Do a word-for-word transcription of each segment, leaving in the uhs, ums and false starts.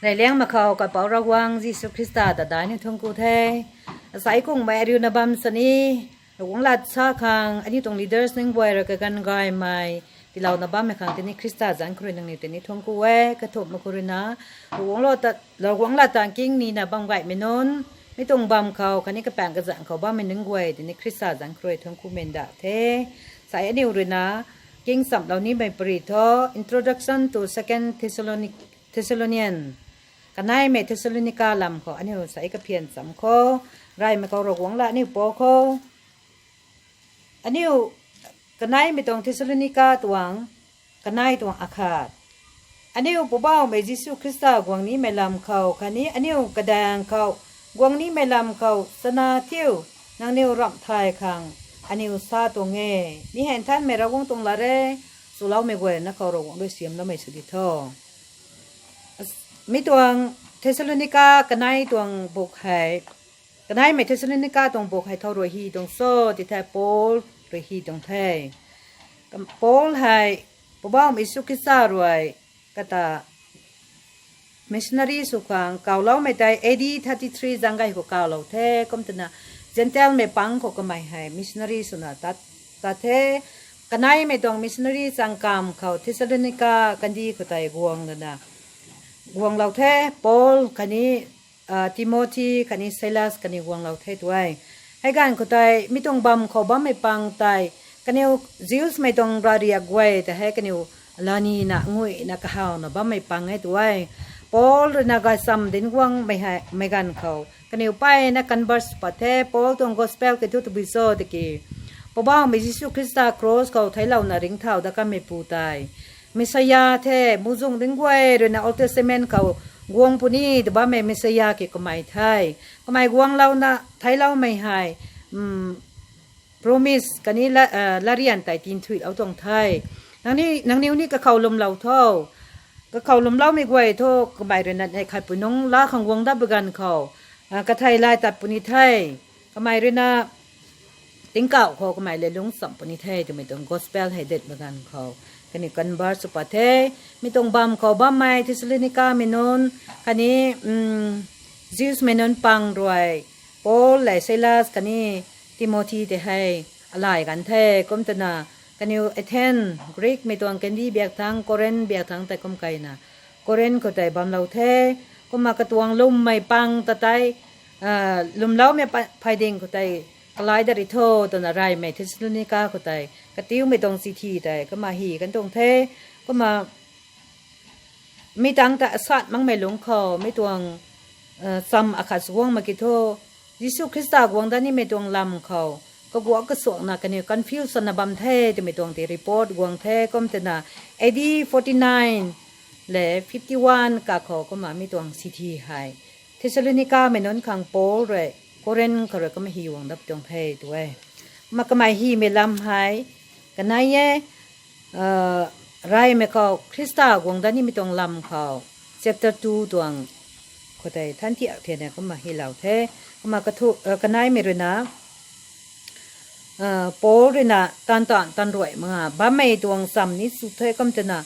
Neihliangmei khou kapouc Ravguangc Jisu Khrista ta daihna thuancku the. Asai kungmei ariuna bam sini, Ravguangc lat sa khang aniu tuang leaders nunc guay rui kaganv gaymei tiilouna bammei khang tini Khrista zanc khou rui nangniw tini thuancku e. Kathumhmei khou ruina, Ravguangc lat ta, Ravguangc lat ta king nina bam gaymei nunc, mi tuang bam khou khatni kapaeng kazanc khou bammei nunc guay tini Khrista zanc khou rui thuanckumei nda the. Sai aniu ruina, king chamlou nimei pary thu, Introduction to Second Thessalonic-, Thessalonian, kaneimei Thessalonica lam khou aniu sai kaphian cham khou, reymei khou Ravguangc lat aniu pou khou. Aniu kaneimei tuang Thessalonica tuang, kanei tuang akhat. Aniu Poubauhmei Jisu Khrista guang nimei lam khou khatni aniu kadaeng khou guang nimei lam khou chana thiu, nangniw ramh thay khang aniu sa tuang e. Mi hei Nthanmei Ravguangc tuang lat e. Chuloumei guayna khou Ravguangc rui siamloumei sw di tho. Mi tuang Thessalonica kanei tuang buk hei, kaneimei Thessalonica tuang buk hei thow rui hy tuang cho ti the, Paul rui hy tuang the. Paul hei Poubauhmei Jisu Khrista rui kata missionary sw khang kawloumei tei A D thirty three zanggay khou kawlou the. Kum twna Gentilemei pang khou kamei hei missionary swna tat, tat the. Kaneimei tuang missionary changkam khou Thessalonica kandih khou tei guang lana, guanglou the. Paul khatni Timothy khatni Silas kaniw guanglou the tu e. Hei ganv khou tei mi tuang bam khou bammei pang tei, kaniw Jewsmei tuang ravriak guay ta hei kaniw lanina nguina kahawna bammei pang e tu e. Paul ruina gaychamv dinc guangmei hei, mei ganv khou kaniw mpeyna convert pat the. Paul tuang gospel kiu thu tabui cho tiki, Poubauhmei Jisu Khrista cross khou theiclouna ringcthau dat kanmeipu tei Messiah the, muhzwng dinc guay ruina Old Testament khou guang puni ta bammei Messiah kiu kamei the. Kamei guanglouna theicloumei hei, promise khatni la, latryan tei tinthuilou tuang the. Nangniw, nangniw ni kakhou lwmlou tho. Kakhou lwmloumei guay thu kamei ruina neih khat pui nungc laa khang guang dat bi ganv khou, kathei lay tat puni the. Kamei ruina tingkauh khou kamei le lungc cham puni the twmei tuang gospel hei dat bi ganv khou, kaniw convert sw pat the. Mi tuang bam khou bammei Thessalonicamei nunc khatni Jewsmei nunc pang rui Paul le Silas khatni Timothy tei hei alay ganv the. Kum twna kaniw Athen, Greekmei tuang kandih biak thangc, Corinth biak thangc tei kum keyna Corinth khou tei bamlou the. Kumna katuang lwmmei pang ta tei, lwmloumei phey ding khou tei kalai dat ri tho twna reymei Thessalonica khou tei katiumei tuang chithi tei kumna hy kan tuang the. Kumna mi tangc ta asat makmei lungc khou mi tuang cham akhat guang mak ki thu, Jisu Khrista guang dat nimei tuang lam khou kaguak kasuakna kaniw confuse swna bam the twmei tuang tei report guang the. Kum twna A D forty nine le fifty one kakhou kumna mi tuang chithi hei Thessalonicamei nunc khang Paul rui Corinth khou rui kumna hy guang dat tuang the tu e. Kumna kamei hymei lam hei kanei e, reymei khou Khrista guang dat nimei tuang lam khou chapter two tuang khou tei than thiak thena kumna hylou the. Kumna kaneimei ruina, Paul ruina taanv taanv taanv ruai mak nga bammei tuang cham ni sw the. Kum twna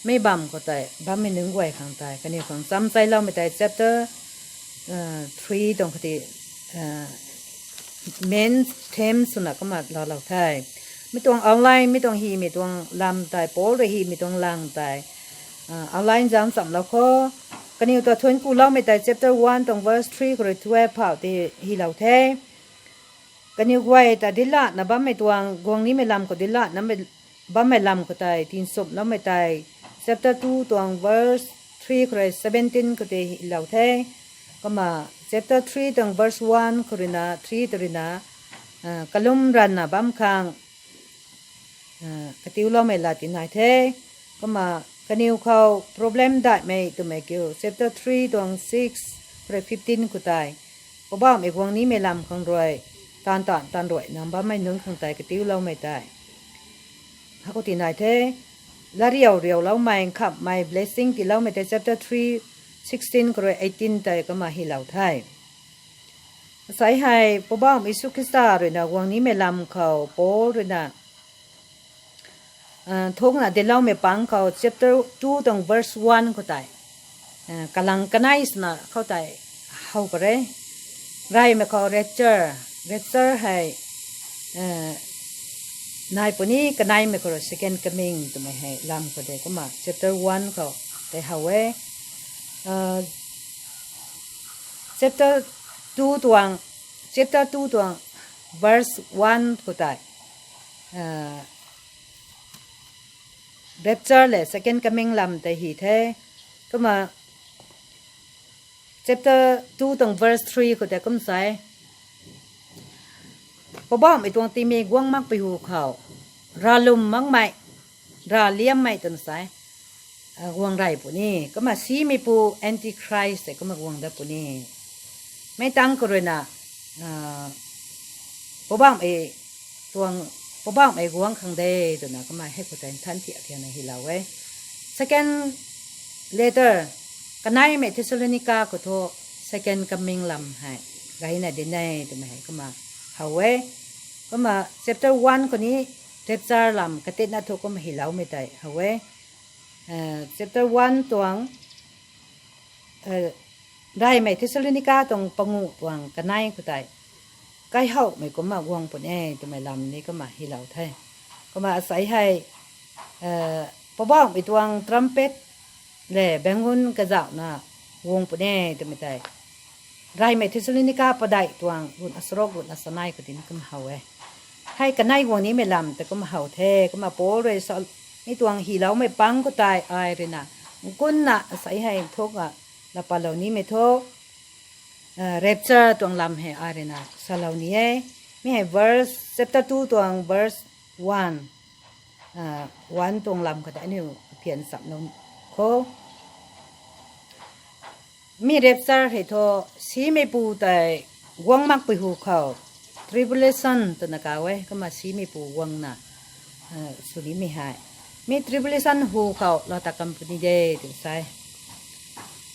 mei bam khou tei bammei nunc guay khang tei kaniw khang cham chailoumei tei chapter three tuang khou tei main theme swna kumna laalou the. Mi tuang outline, mi tuang hymei tuang lam tei, Paul rui hymei tuang lang tei outline zauc chamlou khou, kaniw ta thuanc kuloumei tei chapter one tuang verse three khou rui twelve phou tei hylou the. Kaniw guay ta dinclatna bammei tuang guang nimei lam khou dinclatna bammei lam khou tei tinchumhloumei tei chapter two tuang verse three khou rui seventeen khou tei hylou the. Kumna chapter three tuang verse one khou ruina three ta ruina kalum ranvna bam khang katiuloumei lat ti nai the. Kumna kaniw khou problem daihmei twmei kiu chapter three tuang six khou rui fifteen khou tei Poubauhmei guang nimei lam khang rui taanv taanv taanv ruaina bammei nunc khang tei katiuloumei tei hei khou ti nai the. Latriau riauloumei nkhamhmei blessing tiiloumei tei chapter three sixteen khou rui eighteen tei kumna hylou the. Asai hei Poubauhmei Jisu Khrista ruina guang nimei lam khou Paul ruina thukna dincloumei pang khou chapter two tuang verse one khou tei kalang kanei swna khou tei how pare. Reymei khou rapture, rapture hei nai puni, kaneimei khou rui second coming twmei hei lam khou de kumna chapter one khou tei how e. Chapter two tuang, chapter two tuang verse one khou tei rapture le second coming lam tei hy the. Kumna chapter two tuang verse three khou tei kum sa e, Poubauhmei tuang tingmik guang makpui hu khou, ralwm makmei, raliammei twna sa e, guang rey puni. Kumna simeipu Antichrist tei kumna guang dat puni. Mei tangc khou ruina Poubauhmei tuang, Poubauhmei guang khang de twna kumna hei khou tei nthan thiak thiakna hylou e. Second letter, kaneimei Thessalonica khou thu second coming lam hei gayna dinc e twmei hei kumna how e. Kumna chapter one khou ni rapture lam katinna thu kumna hyloumei tei how e. Chapter one tuang, reymei Thessalonica tuang panguh tuang kanei khou tei kaihouhmei kumna guang puni e twmei lam ni kumna hylou the. Kumna asei hei Poubauhmei tuang trumpet le bangun kazauhna guang puni e twmei tei reymei Thessalonica padeih tuang ruhna charuk ruhna chanei khou dinc kumna how e. Hei kanei guang nimei lam tei kumna how the. Kumna Paul rui sa, mi tuang hyloumei pang khou tei ai ruina nkunna asei hei thukna lapatlou nimei thu rapture tuang lam hei ai ruina salou ni e. Mi hei verse, chapter two tuang verse one, one tuang lam khou tei aniu phian chamlou khou, mi rapture hei thu simeipu tei guang makpui hu khou tribulation twna kaw e. Kumna simeipu guangna sw nimei hei, mi tribulation hu khou laa ta kan puni de twna sa e.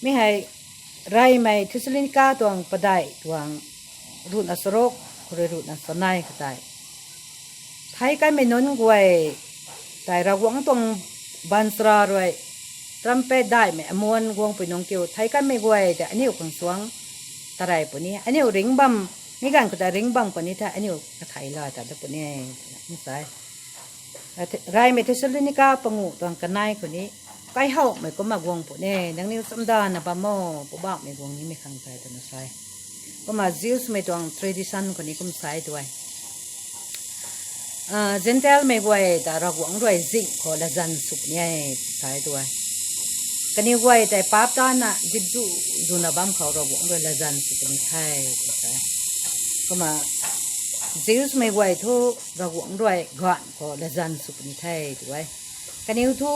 Mi hei reymei Thessalonica tuang padeih tuang ruhna charuk khou rui ruhna chanei khou tei theic kanmei nunc guay tei Ravguangc tuang baanchara rui trumpet daihmei amuan guangpui nungc kiu theic kanmei guay tei aniu khang suang tarey puni, aniu ringc bam, mi ganv khou tei ringc bam khou ni thei aniu kathei laa ta dat puni e twna sa e. Reymei Thessalonica panguh tuang kanei khou ni kaihouhmei kumna guang puni e, nangniw chamdana bam o, Poubauhmei guang nimei khang tei twna sa e. Kumna Jewsmei tuang tradition khou ni kum sa e tu e, Gentilemei guay ta Ravguangc rui zingh khou latzan sw puni e, sa e tu e. Kaniw guay tei paap tana zipzu zuna bam khou Ravguangc rui latzan sw puni the, twna sa e. Kumna Jewsmei guay thu Ravguangc rui gaanv khou latzan sw puni the tu e. Kaniw thu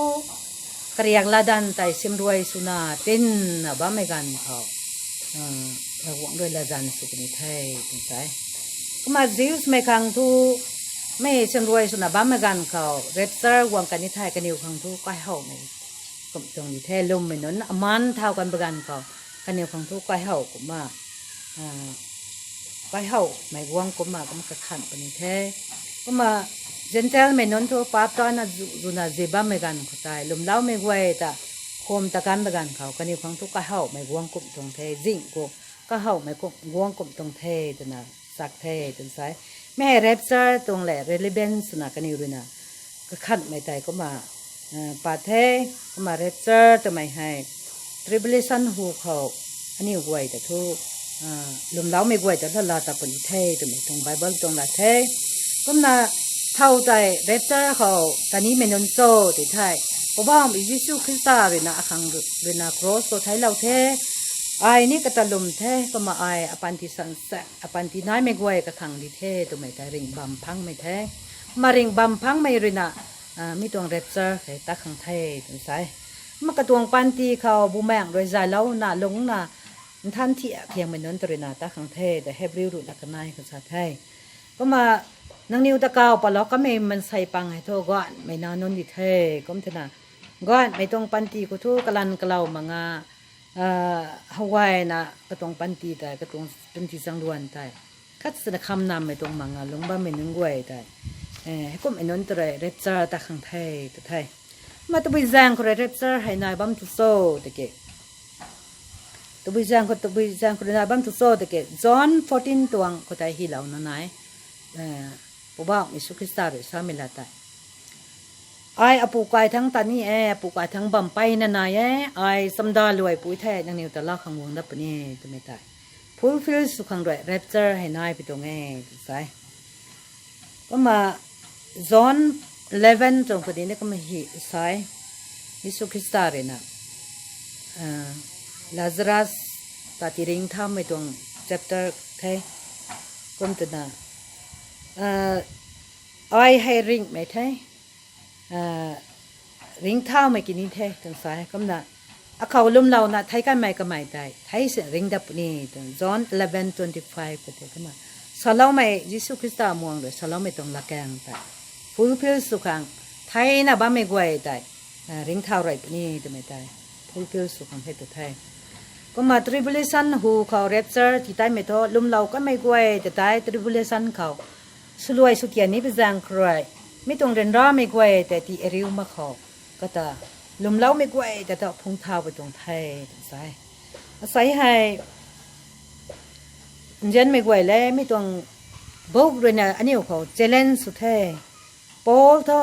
kariak latdanv tei simruai swna tinna bammei ganv khou Ravguangc rui latzan sw puni the, twna sa e. Kumna Jewsmei khang thu mei simruai swna bammei ganv khou rapture guang kan ni thei kaniw khang thu kaihouhmei kum tuang di the, lwmmei nunc aman thau kan ba ganv khou kaniw khang thu kaihouh kumna kaihouhmei guang kumna kumna kakhan puni the. Kumna Gentilemei nunc thu paap tana zu zuna zip bammei ganv khou tei lwmloumei guay ta khum ta kan ba ganv khou kaniw khang thu kaihouhmei guang kum tuang the, zingh khou kaihouhmei guang kum tuang the twna sak the, twna sa e. Mi hei rapture tuang le relevance swna kaniw ruina kakhanhmei tei kumna pat the. Kumna rapture twmei hei tribulation hu khou aniu guay ta thu lwmloumei guay ta laa laa ta puni the twmei tuang Bible tuang lat the. Kumna thow tei rapture khou kanimei nunc cho ti thei, Poubauhmei Jisu Khrista ruina akhang ruina cross khou theiclou the. Ai ni kata lwm the, kumna ai apanty sansa apanty naimei guay kakhang di the twmei tei ringh bam phangmei the. Kumna ringh bam phangmei ruina mi tuang rapture khei ta khang the twna sa e. Kumna katuang panty khou bumaengc rui zaylouna lungcna nthan thiak thiakmei nunc ta ruina ta khang the ta Hebrew ruhna kanei khou sa the. Kumna nangniw ta kaw patlou kamei mansei pang hei thu gaanhmei nac nunc di the. Kum thena gaanhmei tuang panty khou thu kalan kalau manga howayna katuang panty tei, katuang panty changluan tei khat sina khamnammei tuang manga lungc bammei nunc guay tei heikummei nunc ta rui rapture ta khang the tw the. Kumna tabui zaeng khou rui rapture hei nai bam tu cho tiki Tabui zaeng khou, tabui zaeng khou ruina bam tu cho tiki John fourteen tuang khou tei hylouna nai. Eh, Poubauhmei Jisu Khrista rui samei la tei, ai apu kai thangc ta ni e, apu kai thangc bam mpeyna nai e, ai chamda luaipui the, nangniw ta laa khang guang dat puni, twmei tei fulfill sw khang rui rapture hei nai pi tuang e, tw sa e. Kumna John eleven tuang khou dina kumna hi sa e, Jisu Khrista ruina, ah, Lazarus ta tii ringcthaumei tuang chapter the. Kum twna, ah, ai hei ringhmei the, ah, ringcthaumei kini the, twna sa e. Kumna akhou lwmlouna thei kanmei kamei tei thei si ringc dat puni, twna John eleven twenty-five khou tei kumna saloumei Jisu Khrista muang rui saloumei tuang lakaeng tei fulfill sw khang, theina bammei guay tei, ah, ringcthau rey puni twmei tei fulfill sw khang the tu the. Kumna tribulation hu khou rapture tii teimei thu lwmlou kanmei guay ta tei tribulation khou swluai sw tian ni pi zaeng khou rui mi tuang ryanramei guay tei tii ariu mak khou kata lwmloumei guay ta ta phungc thau pi tuang the, tw sa e. Asei hei nzianmei guay le mi tuang book ruina aniu khou challenge sw the. Paul thu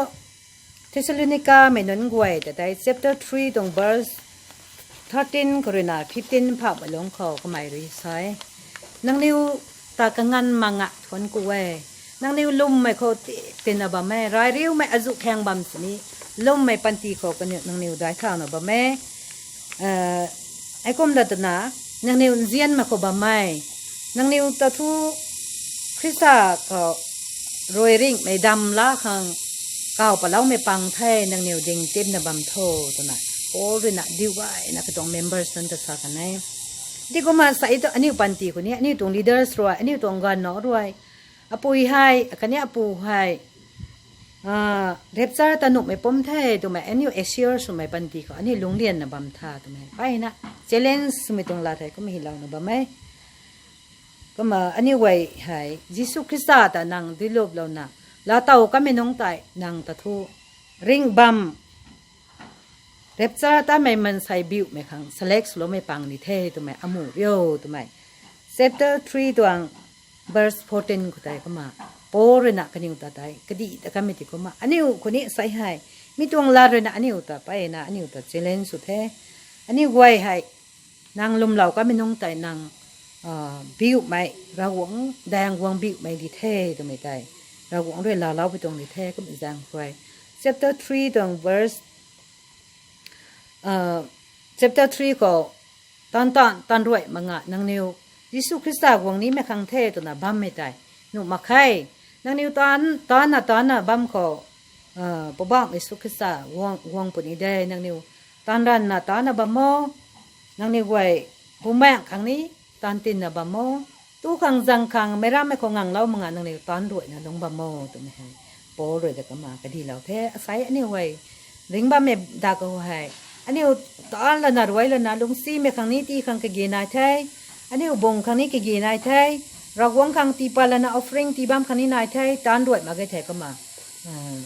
Thessalonikamei nunc guay ta tei chapter three tuang verse thirteen khou ruina fifteen phaumei lungc khou kamei rui sa e, nangniw ta kanganv manga thuanc ku e. Nangniw lwmmei khou ti, tina bam e, rayriumei azuh khaeng bam sini lwmmei panty khou kaniw nangniw daic thauna bam e. Eh, heikumna twna nangniw nzianmei khou bam e. Nangniw ta thu Khrista khou rui ringhmei damv laa khang kaw paloumei pang the, nangniw ding tipna bam tho, twna Paul ruina diu gayna katuang members nunc ta sa kan e. Ti kumna sa e tu aniu panty khou ni, aniu tuang leaders rui, aniu tuang ganv na rui, apui hei khatni apu hei, ah, rapture ta nuhmei pum the twmei aniu assure swmei panty khou aniu lungclianna bam tha twmei mpeyna challenge swmei tuang lat hei kumna hylouna bam e. Kumna aniu guay hei Jisu Khrista ta nang duiluplouna laatow kanmei nungc tei nang ta thu ringh bam, rapture tamei maansei biumei khang select swloumei pang di the twmei amu rio twmei chapter three tuang verse fourteen khou tei kumna Paul ruina kaniw ta tei kadih ta kanmei ti kumna aniu khou ni sei hei mi tuang lat ruina aniu ta mpeyna aniu ta challenge sw the. Aniu guay hei nang lwmlou kanmei nungc tei nang, ah, biumei, Ravguangc daeng guang biumei di the twmei tei Ravguangc rui laalou pi tuang di the. Kumna zaeng khou rui chapter three tuang verse, ah, chapter three khou taanv taanv taanv ruai manga nangniw Jisu Khrista guang nimei khang the twna bammei tei nuh mak khe. Nangniw taanv, taanvna taanvna bam khou, ah, Poubauhmei Jisu Khrista guang, guang puni de. Nangniw taanv ranvna taanvna bam o, nangniw guay bumaengh khang ni taanv tinna bam o, tu khang zang khang meic rammei khou nganglou manga nangniw taanv ruaina lungc bam o twmei hei Paul rui da kumna kadilou the. Asei aniu guay ringc bammei dak khou hei aniu taanv lana ruai lana lungcsimei khang ni tii khang kage nai the, aniu bung khang ni kage nai the, Ravguangc khang tii pat lana offering tii bam khang ni nai the, taanv ruai mak ge the kumna, ah,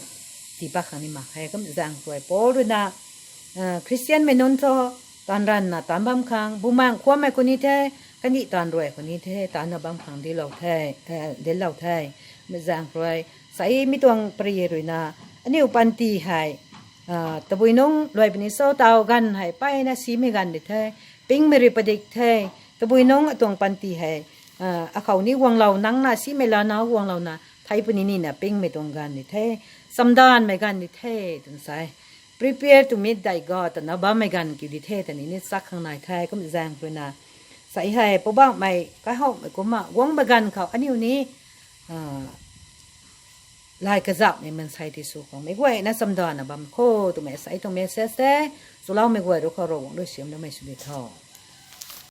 tii pat khang ni mak khe. Kumna zaeng khou rui Paul ruina, ah, Khristianmei nunc thu taanv ranvna taanv bam khang bumaengh khwanmei khou ni the, kandih taanv ruai khou ni the, taanvna bam khang dinclou the, eh, dinclou the. Kumna zaeng khou rui sei mi tuang pary ruina aniu panty hei, ah, tabui nungc luai puni cho, taw ganv hei mpeyna simei ganv di the, pingmei rui padik the, tabui nungc atuang panty hei, ah, akhou ni guanglou nangna simei lana guanglouna thei puni nina pingmei tuang ganv di the, chamdanvmei ganv di the twna sa e. Prepare to meet thy God twna bammei ganv kiu di the twni ni chak khang nai the. Kumna zaeng khou ruina sei hei Poubauhmei kaihoumei kumna guangmei ganv khou aniu ni, ah, lay kazauhmei maansei ti sw khang meic guayna chamdanvna bam kho twmei sei tuang message the. Chuloumei guay rui khou Ravguangc rui siamloumei sw di tho.